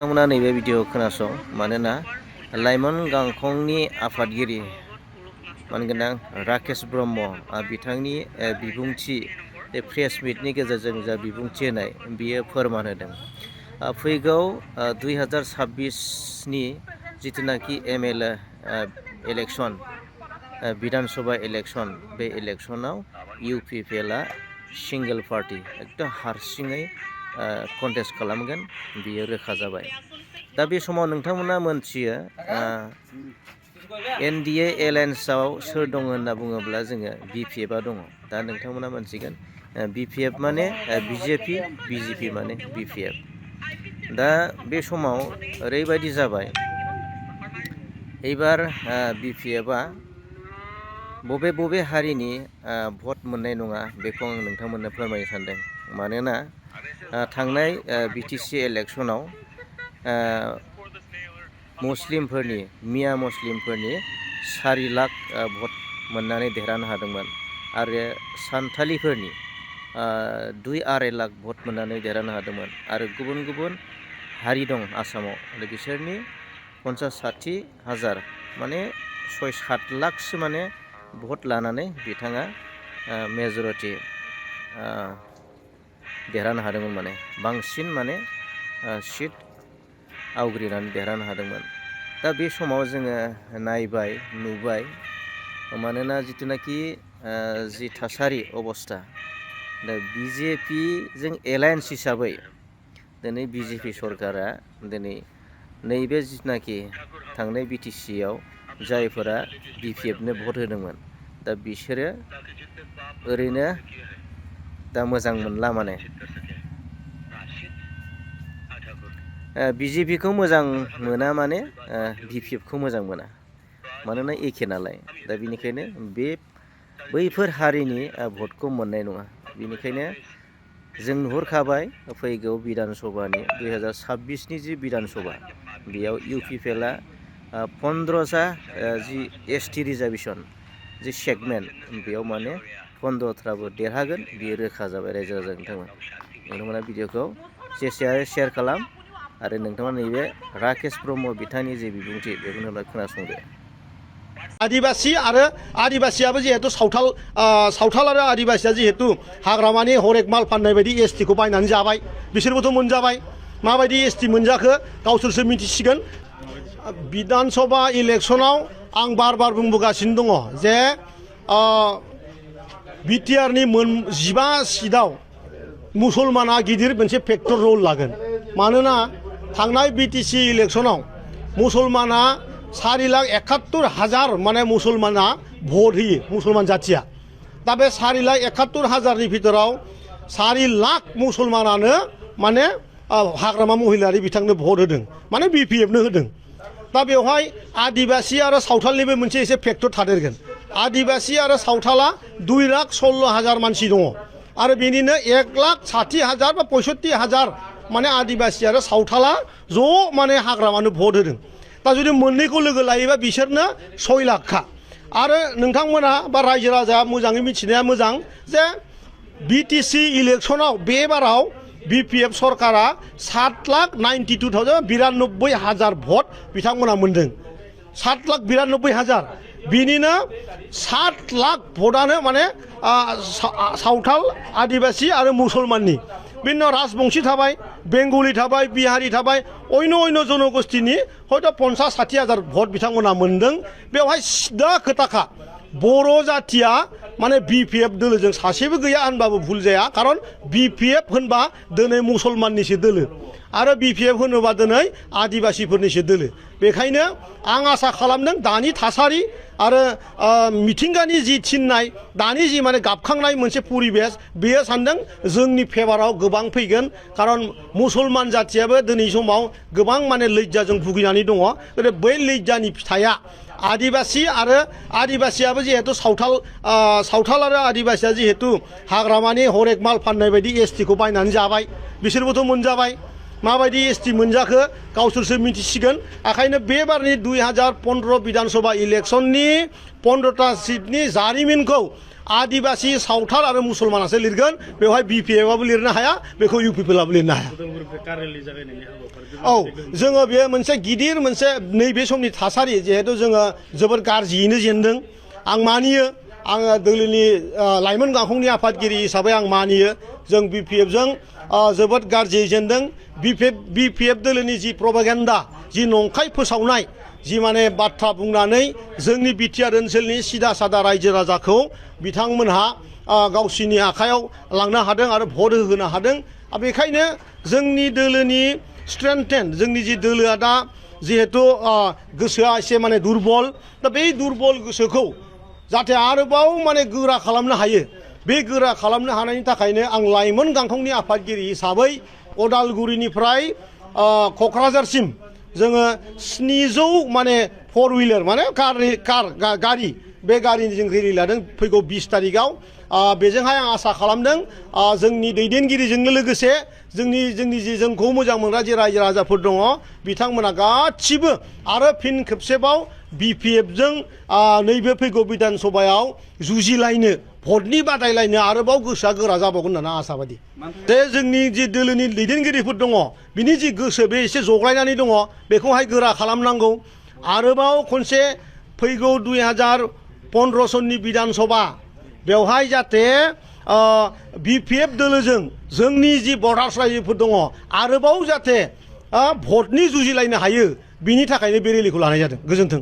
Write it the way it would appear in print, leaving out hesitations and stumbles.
नोंथांमोना नैबे भिडिअ खोनासं मानोना लाइमोन गांखंनि आफादगिरि मानगोनां राकेश ब्रह्म बिथांनि बिबुंथि प्रेस मिटनि गेजेरजों जा बिबुंथि होनाय बियो फोरमान होदों फैगौ 2026 नि जितुनाखि एमएलए इलेक्शन विधानसभा इलेक्शन बे इलेक्शनाव इउपिपिएलआ सिंगल पार्टी एकदम हारसिङै कन्टेस्ट खालामगोन बियो रोखा जाबाय। दा बे समाव नोंथांमोना मोनथियो एनडिए एलायन्सआव सोर दङ होनना बुङोब्ला जोङो बिपिएफआ दङ। दा नोंथांमोना मोनथिगोन बिपिएफ माने बिजेपि बिजेपि माने बिपिएफ। दा बे समाव ओरैबायदि जाबाय एबार बिपिएफआ बबे हारिनि भट मोननाय नङा बेखौ आं नोंथांमोननो फोरमायनो सानदों। मानोना थांनाय बिटिसि इलेक्शनाव मुस्लिमफोरनि मिया मुस्लिमफोरनि 4 लाख भट मोननानै देरहानो हादोंमोन आरो सान्थालिफोरनि 2-2.5 लाख भट मोननानै देरहानो हादोंमोन आरो गुबुन गुबुन हारि दं आसामाव आरो बिसोरनि 50-60 हाजार माने 6-7 लाखसो माने भट लानानै बिथाङा मेजरिटि देरहानो हादोंमोन माने बांसिन माने सीट आवग्रिनानै देरहानो हादोंमोन। दा बे समाव जोङो नायबाय नुबाय मानोना जितुनाखि जि थासारि अबस्था दा बिजेपिजों एलायन्स हिसाबै दिनै बिजेपि सरकारा दिनै नैबे जितुनाखि थांनाय बिटिसिआव जायफोरा बिपिएफनो भट होदोंमोन दा बिसोरो ओरैनो दा मोजां मोनला माने बिजेपिखौ मोजां मोना माने बिपिएफखौ मोजां मोना मानोना एखे नालाय। दा बेनिखायनो बैफोर हारिनि भटखौ मोननाय नङा। बेनिखायनो जों नुहुरखाबाय फैगौ विधानसभानि 2026 नि जि विधानसभा बेयाव इउपिपिएलआ 15टा जि एसटि रिजार्भेसन जि सेगमेन्ट बेयाव माने 15थाबो देरहागोन बियो रोखा जाबाय। रायजो राजा नोंथांमोना भिडिअखौ शेयार खालाम आरो नोंथाङा नैबे राकेश ब्रह्म बिथांनि जे बिबुंथि बेखौनो खोनासंदो। आदिबासियाबो जिहेतु सावथाल आरो आदिबासिया जिहेतु हाग्रामानि हरेक माल फाननाय बायदि एसटिखौ बायनानै जाबाय बिसोरबोथ' मोनजाबाय। माबायदि एसटि मोनजाखो गावसोरसो मिथिसिगोन। विधानसभा इलेक्शनाव आं बार बुंबोगासिनो दङ जे बिटिआरनि 15 सिटआव मुसलमाना गिदिर मोनसे फेक्टर रल लागोन। मानोना थांनाय बिटिसि इलेक्शनाव मुसलमाना 4,71,000 माने मुसलमाना भट होयो मुसलमान जाथिया। दा बे 4,71,000नि भितराव 4 लाख मुसलमानानो माने हाग्रामा महिलारि बिथांनो भट होदों माने बिपिएफनो होदों। दा बेवहाय आदिबासि आरो सावथालनिबो मोनसे एसे फेक्टर थादेरगोन। आदिबासि आरो सावथाला 2,16,000 मानसि दङ आरो बेनिनो 1,60,000 बा 65,000 माने आदिबासि आरो सावथाला ज' माने हाग्रामानो भट होदों। दा जुदि मोननैखौ लोगो लायोबा बिसोरनो 6 लाखखा। आरो नोंथांमोना बा रायजो राजाया मोजाङै मिथिनाया मोजां जे बिटिसि इलेक्शनाव बे बाराव बिपिएफ सरकारा 7,92,000 भट बिथांमोना मोनदों। 7,92,000 बिनिनो 7 लाख भटआनो माने सावथाल आदिबासि आरो मुसलमाननि। बिनि राजबंशी थाबाय बेंगलि थाबाय बिहारि थाबाय अन्य जनगोष्ठीनि हयथ' 50-60,000 भट बिथांमोना मोनदों। बेवहाय सिदा खोथाखा बर' जाथिया माने बिपिएफ दोलोजों सासेबो गैया होनबाबो भुल जाया। खारन बिपिएफ होनबा दिनै मुसलमाननिसो दोलो आरो बिपिएफ होनोबा दिनै आदिबासिफोरनिसो दोलो। बेखायनो आं आसा खालामदों दानि थासारि आरो मिथिंगानि जि थिननाय दानि जि माने गाबखांनाय मोनसे परिबेस बेयो सानदों जोंनि फेभाराव गोबां फैगोन। खारन मुसलमान जाथियाबो दिनै समाव गोबां माने लैज्जाजों भुगिनानै दङ। बै लैज्जानि फिथाइया आदिबासियाबो जिहेतु सावथाल आरो आदिबासिया जिहेतु हाग्रामानि हरेक माल फाननाय बायदि एसटिखौ बायनानै जाबाय बिसोरबोथ' मोनजाबाय। माबायदि एसटि मोनजाखो गावसोरसो मिथिसिगोन। ओंखायनो बे बारनि 2015 विधानसभा इलेक्शननि 15टा सिटनि जारिमिनखौ आदिबासि सावथाल आरो मुसलमानासो लिरगोन बेवहाय BPF-आबो लिरनो हाया बेखौ UPPL-आबो लिरनो हाया औ जोङो बेयो मोनसे गिदिर मोनसे नैबे समनि थासारि जिहेतु जोङो जोबोद गाज्रियैनो जेनदों आं मानियो आङो दोलोनि लाइमोन गांखंनि आफादगिरि हिसाबै आं मानियो जों BPF-जों जोबोद गाज्रियै जेनदों BPF दोलोनि जि प्रपागेन्डा जि नंखाय फोसावनाय जि माने बाथ्रा बुंनानै जोंनि बिटिआर ओनसोलनि सिदा सादा रायजो राजाखौ बिथांमोनहा गावसिनि आखायाव लांनो हादों आरो भट होहोनो हादों बेखायनो जोंनि दोलोनि स्ट्रेंथेन जोंनि जि दोलोआ दा जिहेतु गोसोआ एसे माने दुरबल दा बे दुरबल गोसोखौ जाहाथे आरोबाव माने गोरा खालामनो हायो बे गोरा खालामनो हानायनि थाखायनो आं लाइमोन गांखंनि आफादगिरि हिसाबै अदालगुरिनिफ्राय क'क्राझारसिम जोङो 700 माने 4 व्हीलर माने गारि बे गारिनि जों रेलि लादों फैगौ 20 तारिखआव बेजोंहाय आं आसा खालामदों जोंनि दैदेनगिरिजोंनो लोगोसे जोंनि जि जोंखौ मोजां मोनग्रा जे रायजो राजाफोर दङ बिथांमोना गासिबो आरो फिन खेबसेबाव BPF-जों नैबे फैगौ बिधान सभायाव जुजिलायनो भटनि बादायलायनो आरोबाव गोसोआ गोरा जाबावगोन होननानै आसाबादि जे जोंनि जि दोलोनि दैदेनगिरिफोर दङ बिनि जि गोसो बे एसे जग्लायनानै दङ बेखौहाय गोरा खालामनांगौ आरोबाव खनसे फैगौ 2015 सननि बिधान सभा बेवहाय जाहाथे BPF दोलोजों जोंनि जि बर्डार्स रायजोफोर दङ आरोबाव जाहाथे भटनि जुजिलायनो हायो बिनि थाखायनो बे रेलिखौ लानाय जादों गोजोन्थों